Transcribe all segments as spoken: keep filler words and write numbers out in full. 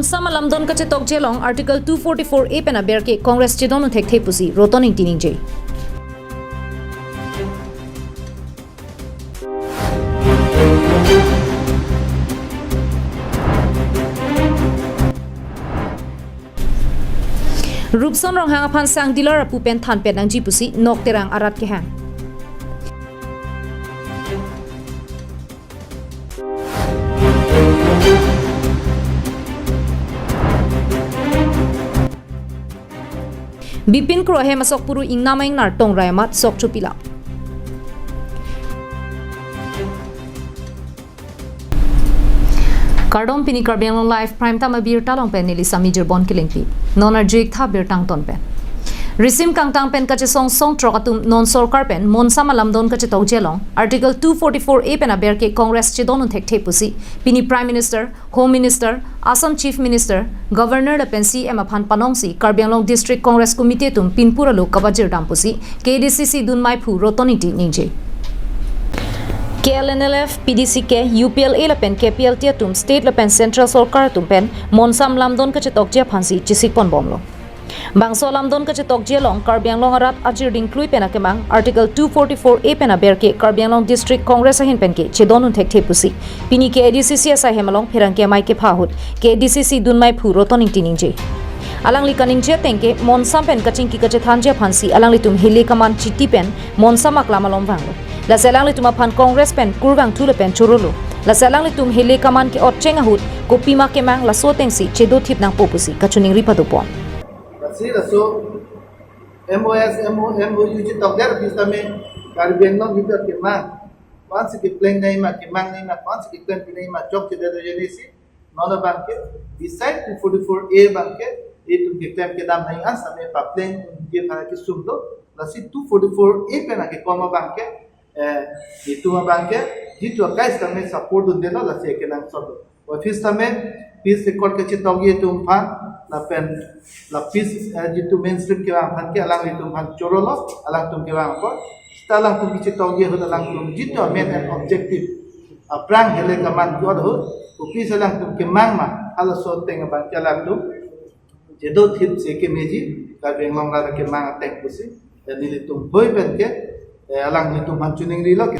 Monsam alamdon kachetokji along Article two forty-four A pen aber ke Congress chedon un thekthe pusi Roton Ingti ningje. Rupson Ronghang aphan sang dealer apu pen thanpet nangji pusi Nok Terang arat kehang. Bipin Kro ahem asok puru ingnam ingnar tongrai amat sok chopila. Kardom, pini Karbi Anglong Live Prime Time abirta along pen neli Sami Jirbon Kilingpi. Non arju-ik tha birta angton pen. Risim kangtang pen kachesong songthrok atum non sorkar pen Monsam alamdon kachetokji along Article two forty-four A pen aber ke Congress chedon un thekthe pusi pini Prime Minister, Home Minister, Assam Chief Minister, Governor lapen C M aphan panongsi Karbi Anglong District Congress Committee atum pinpur alo kapajir dam pusi K A D C C dunmai phu Roton Ingti ningje. K L N L F, P D C K, U P L A lapen K P L T atum state lapen central sorkar atum pen Monsam alamdon kachetokji aphansi chesik pon bomlo. Bangso alamdon kachetokji along Karbi Anglong arat ajir dingklui pen akemang Article two forty-four A pen aber ke Karbi Anglong District Congress ahin pen ke chedon un thekthe pusi pini K A D C C asai hem along pherangke amei kepha ahut K A D C C dunmai phu Roton Ingti ningje. Alangli kaningje ateng ke Monsam pen kachingki kachethanji aphansi alanglitum hile kaman chiti pen Monsam aklam along vanglo. Lasi alanglitum aphan Congress pen kurvangthu lapen chorolo. Lasi alanglitum hile kaman ke-otcheng ahut kopima kemang laso atengsi chedothip nangpo pusi kachiningri padopon. Lasi laso M O S, M O, M O U chetokdet pusitame Karbi Anglong hita kemang. Kwansi kepleng nangji ma, kemang nangji ma, kwansi keklem pi nangji ma, chokchedet ajoine si. Non abangke, beside two forty-four A abangke, itum keklem kedam nangji an sitame papleng je phana kesung do, lasi two forty-four A pen akekom abangke, eh, itum abangke, jitu akai sitame support dundelo, lasi kenangsot do. Office tame, peace accord kachetokji atum aphan, lapen, la peace, eh, jitu mainstream kevang aphan ke alanglitum aphan chorolo, alangtum kevang apot, seta alangtum kachetokji ahut alangtum jitu main and objective aphrang hile kaman jot ahut, office alangtum kemang ma, halaso ateng abangke alangtum chedothip si kemeji, Karbi Anglong arat kemang ateng pusi, dan nelitum hoi pen ke, eh, alanglitum aphan chiningrilo ke.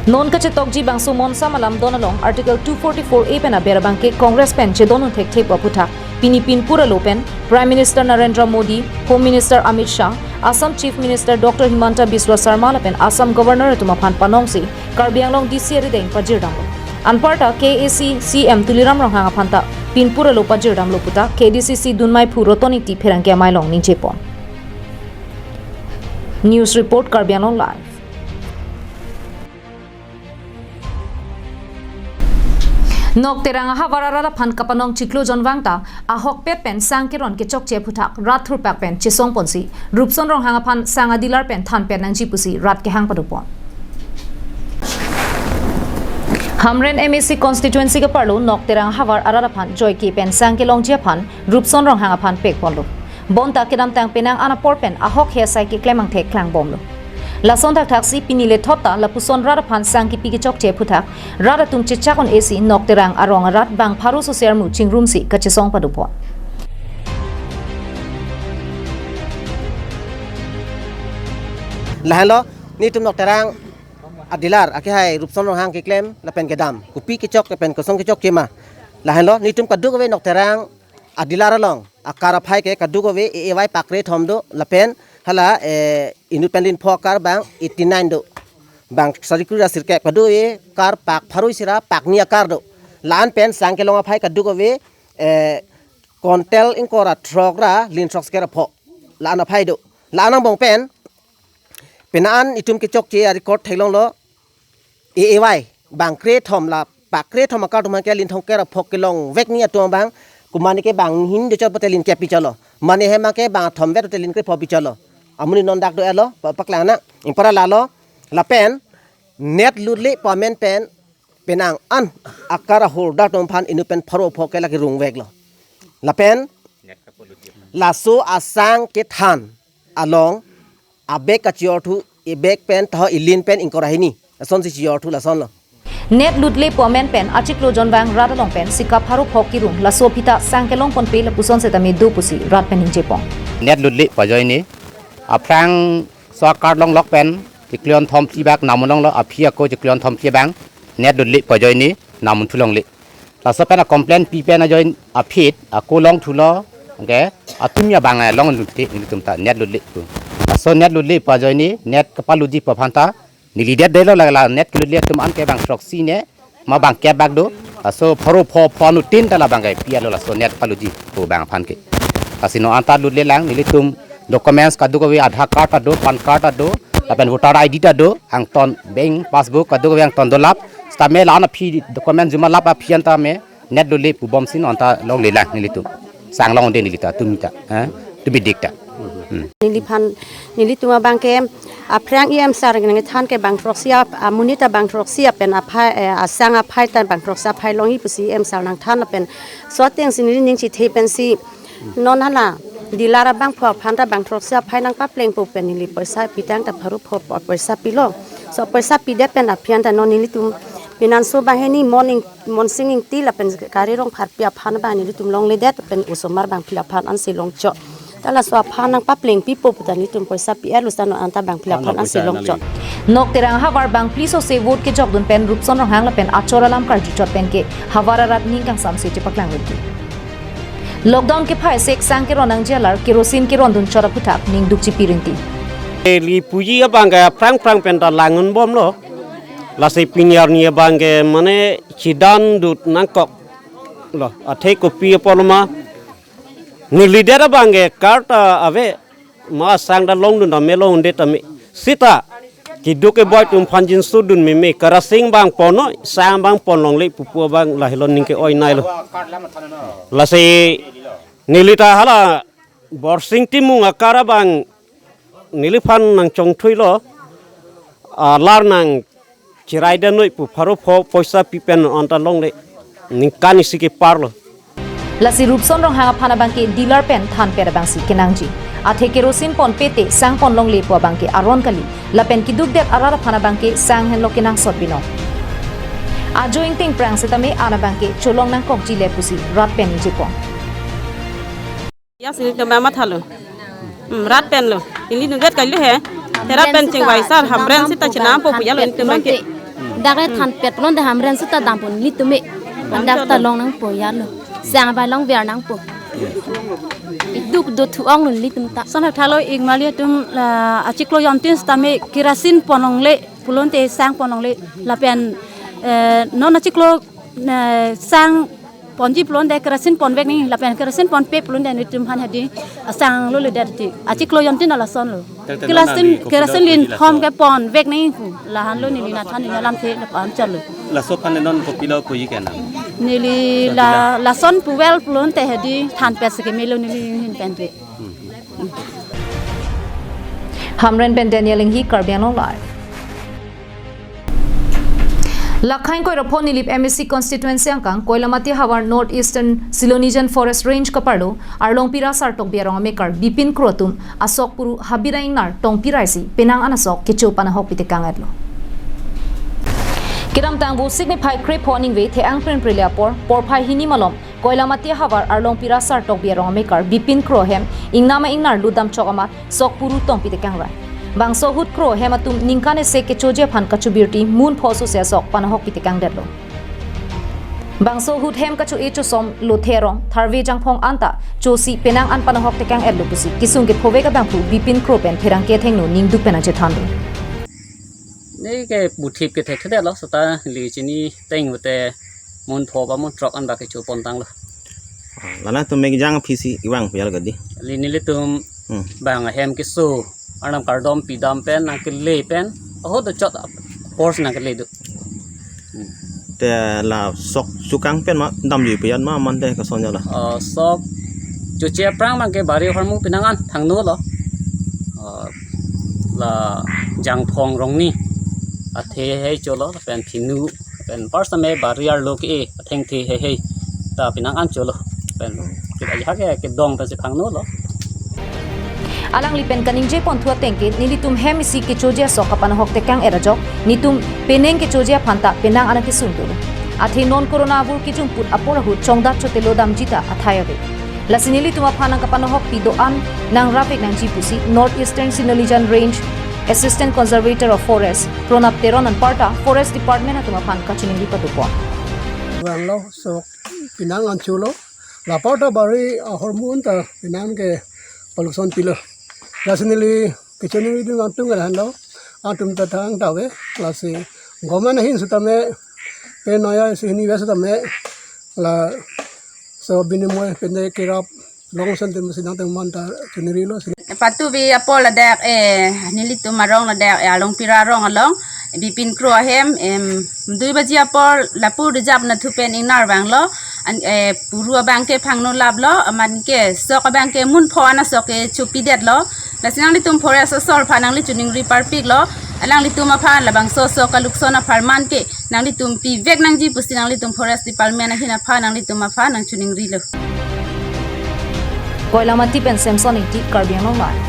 Non kachetokji bangso Monsam alamdon along Article two forty-four A pen aber abangke Congress pen chedon un thekthe pu aphuthak pini pinpur alo pen Prime Minister Narendra Modi, Home Minister Amit Shah, Assam Chief Minister Doctor Himanta Biswa Sarma lapen Assam Governor atum aphan panongsi Karbi Anglong D C arideng pajir damlo. Anparta K A C C M Tuliram Ronghang aphanta pinpur alo pajir damlo puta K A D C C dunmai phu Roton Ingti pherangke amei along ningjepon. News report, Karbi Anglong Live. Nok Terang ahavar arat aphan kapanong chiklo jon vangta ahokpet pen sang keron kechokche aphuthak rat thurpak pen chesongponsi Rupson Ronghang aphan sang a-dealer pen thanpet nangji pusi rat kehang padopon. Hamren M A C constituency keparlo Nok Terang ahavar arat aphan joike pen sang kelongji aphan Rupson Ronghang aphan pekponlo. Bonta kedamtang penang an apor pen ahok he asai keklem angthek klangbomlo. Lason thakthaksi pini lethot ta lapuson rat aphan sang kipi kechokche aphuthak rat atum chechak un-esi Nok Terang arong arat bang pharo sose armu chingrumsi kachesong padopon. Lahenlo, netum Nok Terang a-dealer akehai Rupson Ronghang keklem lapen kedam kopi kechok lapen kosong kechokche ma. Lahenlo, netum kadokave Nok Terang a-dealer along a-car aphai ke kadokave A A Y pakre thom do lapen hala, eh, inut pen lin pho a-car bang eighty nine do. Bang sarikuri ra sirkep, kadokave car pak pharo isi ra pakni a-car do. La-an pen sang kelong aphai kadokave, eh, kontel ingkoi ra throk ra lin throksikep ra pho. La-an aphai do. La-an angbong pen penang an itum kechokche a-record theklonglo, A A Y bang kre thom la pakre thom a-car atum ke lin thomkep ra phok kelongvek ni atum bang, komat ni ke bang hini do chot pote lin kep pi chotlo. Mane hem ke bang thomvet pote lin kre pho pi chotlo. Amonit non dak do-etlo, pa-, paklang nang. Ingpara lalo, lapen net lut le pu amen pen penang an a-car holder atum aphan inut pen pharo pho ke lake rungveklo. Lapen laso asang kethan along a-bag kachiorthu, a-bag pen taho ilin pen ingkoi ra hini. Lasonsi chiorthu lasonlo. Net lutle pu amen pen achiklo jonvang rat along pen sikap haro phok kirung laso aphi ta sang kelong ponpe lapuson setame do pusi rat pen ningjepon. Net lutle pu ajoine aphrang so a-card longlok pen chiklo jonthom phli bak nam longlo, aphi ako chiklo jonthom phli abang net lutle pu ajoine nam thu longle. Laso pen a-complain pi pen ajoine aphi ako long thulo, okay, atum abang along lute nelitum ta net lutle pu. Laso net lutle pu ajoine net kapaluji pu aphan ta neli det delo, la la net kelutle atum an ke bang throksi ne ma bang kep bak do. Laso pharo pho pho anuttin ta labang ke pi alo laso net paluji pu abang aphan ke. Lasi non anta lutlelang nelitum documents kadokave, Aadhaar card ta do, PAN card ta do, lapen voter I D ta do, angton bank passbook kadokave angton dolap. Setame la-an aphi document juma lap aphi anta me net lutle pu bomsi non anta longlelang nelitum. Sang longde neli ta, tumi ta, eh, tumi dik ta. Hmm. Neliphan, nelitum abang ke aphrang E M sir nangthan ke bang throksi ap-, amonit ta bang throksi pen aphai, eh, asang aphai ta bang throksi aphai longji pusi E M sir nangthan pen. So atengsi neli ning chethe pensi non hala dealer abangphu aphan ta bang throksi aphai nangpaplengpo pen neli poisa pitang ta pharo pho po-, poisa pilo. So poisa pidet pen aphi anta non nelitum pinanso banghini morning Monsing Ingti lapen Kari Rongpharpi aphan abang nelitum longledet pen osomar bangphli aphan ansi longchok. Ta laso aphan nangpaplengpipo pu ta nelitum poisa pi-etlo, seta non anta bangphli aphan ansi longchok. Nok Terang ahavar bangphli sose vote kejokdun pen Rupson Ronghang lapen achor alam karjuchot pen ke havar arat ning kangsamse chepaklangvekji. Lockdown kephai sek sang keron nangji alar kerosene kerondun chot aphuthak ning dukchipi rinti. Neli puji abang ke aphrang phrang pen ta langun bomlo. Lasi pini arni abang ke mane chidandut nangkoklo. Athe kopi apotlo ma, neli det abang ke card ta ave, ma sang ta longdun ta me longdun ta me. Seta keduk keboi atum aphan jinsudun meme, kerosene bang ponnoi, sang bang pon longle pupu abang lahelo ning ke-oi nailo. Lasi neli ta hala Borsing Timung a-card abang neliphan nangchongthuilo, alar nangcheraidamnoi pu pharo pho poisa pi pen non anta longle, ningkan isi keparlo. Lasi Rupson Ronghang aphan abang ke dealer pen thanpet abangsi kenangji. Athe kerosene ponpe te sang pon longle pu abang ke aron kali. Lapen kedukdet arat aphan abang ke sang henlo kenangsot binong. Ajo ingting prang setame an abang ke cholong nangkokjile pusi rat pen ningjepon. Ya sini ke mama thalo. Hmm, rat pen lo. Nelitum det kali he. Te rat pen chingvai sar Hamren sita chenampo pu ya lo nelitum abang ke. Dak re thanpet pulote Hamren sita dampo nelitum me. Dak ta long nangpo ya lo. Sang bai longver nangpo. Duk do thu-ong lo nelitum ta. Son thalo ingmali atum, ah, achiklo jontin setame kerosene pon longle pulote sang pon longle lapen, eh, non achiklo, eh, sang ponji pulote kerosene ponvek nangji lapen kerosene ponpe pulote nelitum aphan hadi asang lo ledet ti. Achiklo jontin lason lo. Kerosene, kerosene lin thom ke ponvek nangji pu. Lahan lo neli nathan neli alamthe lapu-an chotlo. Laso aphan non kopilo puji kenang. Neli la, lason puvel pulote hadi thanpet si kemelo neli ahin pen pe. Hamren pen Daniel Inghi, Karbi Anglong Live. Lakhang koirapho Nilip M A C constituency angkang Koilamati havar North Eastern Silonijan Forest Range kaparlo Arlongpira Sartokbi arong amekar Bipin Kro atum asok puru habira ingnar tongpiraisi penang an asok kecho panahok pitekang etlo. Kedamtang Vosik niphai krepho aningve the-ang prinpri le apor porphai hini malom Koilamati havar Arlongpira Sartokbi arong amekar Bipin Kro hem ingnama ingnar ludam chok amat sok puru tongpi tekang rai. Bangso ahut Kro hem atum ningkan isi kechoji aphan kachubirti mun pho sose asok panahok pitekang detlo. Bangso ahut hem kacho-e chosom lothe arong tharve jangphong anta chosi penang an panahok tekang etlo pusi kesung kephovek abangphu Bipin Kro pen pherangke athengno ningduk pen achethan do. Ne ke buthip ke thekthedet lo, seta neli chini teng hote mun pho ba mun throk an ba kecho pontanglo. Ah, lana tum mek jang phisi iwang pial gadi. Neli nelitum Hmm. bang ahem keso arnam kardom pidam pen nangkele pen ahut do chot force nangkele do. Hmm. Te la sok sukang pen ma damji pian ma mante kason jala. Ah, sok choche aphrang abang ke bari hormu penang an thangno lo. Ah, la jangphong rongni athe hei cholo pen phinu pen par same bari arlo ke athengthe hei hei ta penang an cholo pen ke aja ke kedong ta si thangno lo. Alangli pen kaningje ponthu ateng ke nelitum hem isi kechoji asok kapanohok tekang-et ajok, netum penang kechoji aphan ta penang an akesung dolo. Athe non corona avur kejum put apor ahut chongdat chotelo damji ta athai ave. Lasi nelitum aphan nangkapanohokpi do-an nangrap-ik nangji pusi North Eastern Sinolijan Range Assistant Conservator of Forest Pranab Teron anparta Forest Department atum aphan kachiningri padopon. Vanglo sok penang an cholo. Laporta bari ahormu ta penang ke palukson pilo. Lasi neli kachiningri dun atum ke lahenlo. Atum ta thang ta ave. Lasi government ahin setame, pen noya si hini ves setame, laso binimoy pen kerap longson tem si nangtum aphan ta chiningrilo. Patubi apor ladak, eh, nelitum arong ladak, eh, Alongpira arong along, Bipin Kro ahem, em, dui baji apor lapu rijap nathu pen ingnar vanglo, an, eh, puru abang ke phangno laplo, amat ke sok abang ke mun pho ana sok ke chopidetlo. Lasi nanglitum forest asor aphan nangli chiningri parpiklo, alanglitum aphan labangso sok kalukson apharman ke nanglitum pivek nangji pusi nanglitum Forest Department ahin aphan nanglitum aphan nangchiningrilo. Koilamati pen Samson Ingti, Karbi Anglong Live.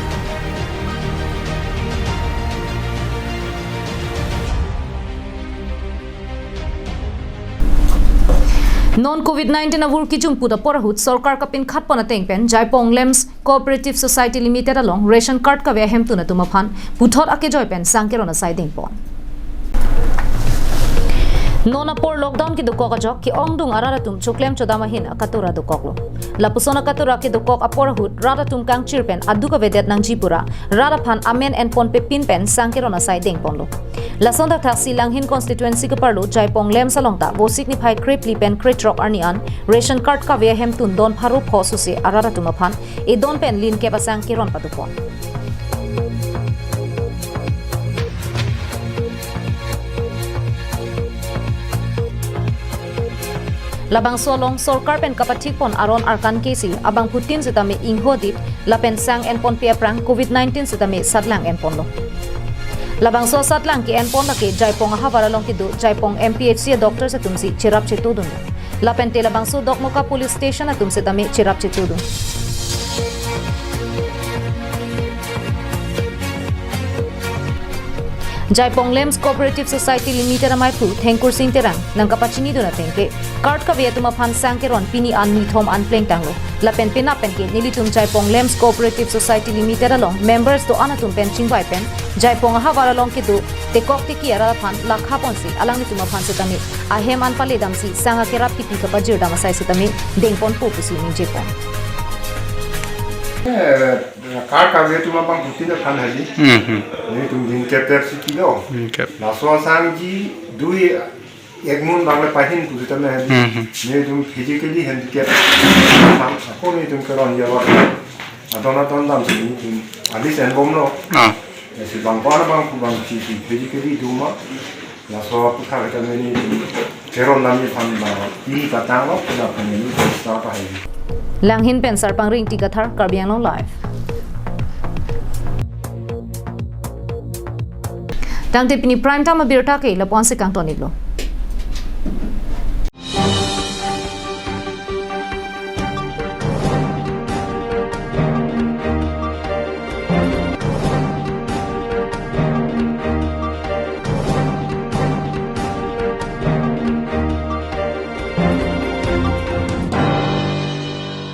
Non covid nineteen avur kejum put apor ahut sorkar kapinkhat pon ateng pen Jaipong Lamps Cooperative Society Limited along ration card kave ahemtun atum aphan puthot akejoi pen sang keron asai dengpon. Non apor lockdown kedokok ajok ke-ongdung arat atum choklem chodam ahin akatora dokoklo. Lapuson akatora kedokok apor ahut rat atum kangchir pen aduk avedet nangji pura rat aphan amen enponpepin pen sang keron asai dengponlo. Lason thakthaksi Langhin constituency keparlo Jaipong Lamps along ta Vosik niphai krephli pen krethrok arni an ration card kave ahemtun don pharo pho suse arat atum aphan edon pen linkep asang keron padopon. Labangso along sorkar pen kapathikpon aron arkan kesi abangphutin setame ingho dit lapen sang enponpe aphrang covid nineteen setame satlang enponlo. Labangso satlang ke-enpon lake Jaipong ahavar along kedo Jaipong M P H C a-doctors atumsi cherap chetodun. Lapente labangso Dokmoka Police Station atum setame cherap chetodun. Jaipong Lamps Cooperative Society Limited amaiphu Thengkur Sing Terang nangkapachinidun ateng ke card kave atum aphan sang keron pini an nithom an plengtanglo. Lapen penap pen ke nelitum Jaipong Lamps Cooperative Society Limited along members do-an atum pen chingvai pen Jaipong ahavar along kedo tekok teki arat aphan lakha ponsi alanglitum aphan setame ahem an paledamsi sang akerap kipi kapajirdam asai setame dengponpo pusi ningjepon. Eh, card kave atum abangphutin aphan hali. Hmm, hmm. Netum din kep kep si pilo. Hmm, kep. Laso asangji dui ek mun bang le pahin pusitame hali. Hmm, hmm. Netum physically handicap. Sam, ako netum keron ya wa. Adon adon damsi netum alis enbomlo. Ah. Lasi bang bang bang bang si si physically doma. Laso aphuthak ta meni keron lam ni phan ba ini katang lo, kena phan ini phan start hai. Langhin pen Sarpang Ringti Kathar, Karbi Anglong Live. Tangte pini prime time abirta ke lapu-an si kangton-iklo.